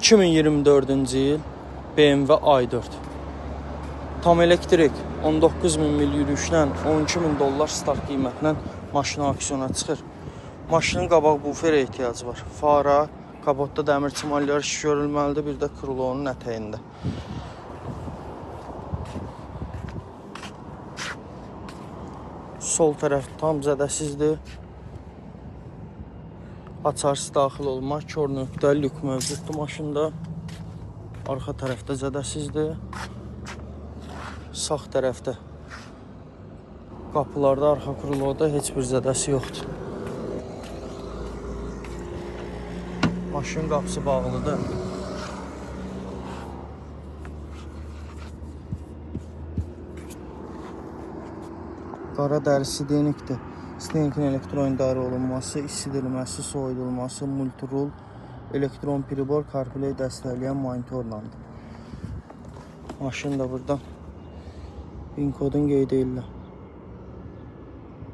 2024-cü il BMW i4. Tam elektrik 19.000 mil yürüyüşlə 12.000 dollar start qiymətlə maşın auksyona çıxır. Maşının qabaq buferə ehtiyacı var. Fara, kapotda dəmir çimallar iş görülməlidir, bir də krulonun ətəyində. Sol tərəf tam zədəsizdir. Açarsız daxil olma, kör nöqtə, lük mövcuddur maşında. Arxa tərəfdə zədəsizdir. Sağ tərəfdə qapılarda, arxa kruloda heç bir zədəsi yoxdur. Maşın qapısı bağlıdır. Qara dəri sidenikdir. Sidenik'in elektron idarə olunması, isidilməsi, soyudulması, multirul, elektron pribor, CarPlay dəstəkləyən monitorlandır. Maşın da buradan PIN kodun qeyd edirlər.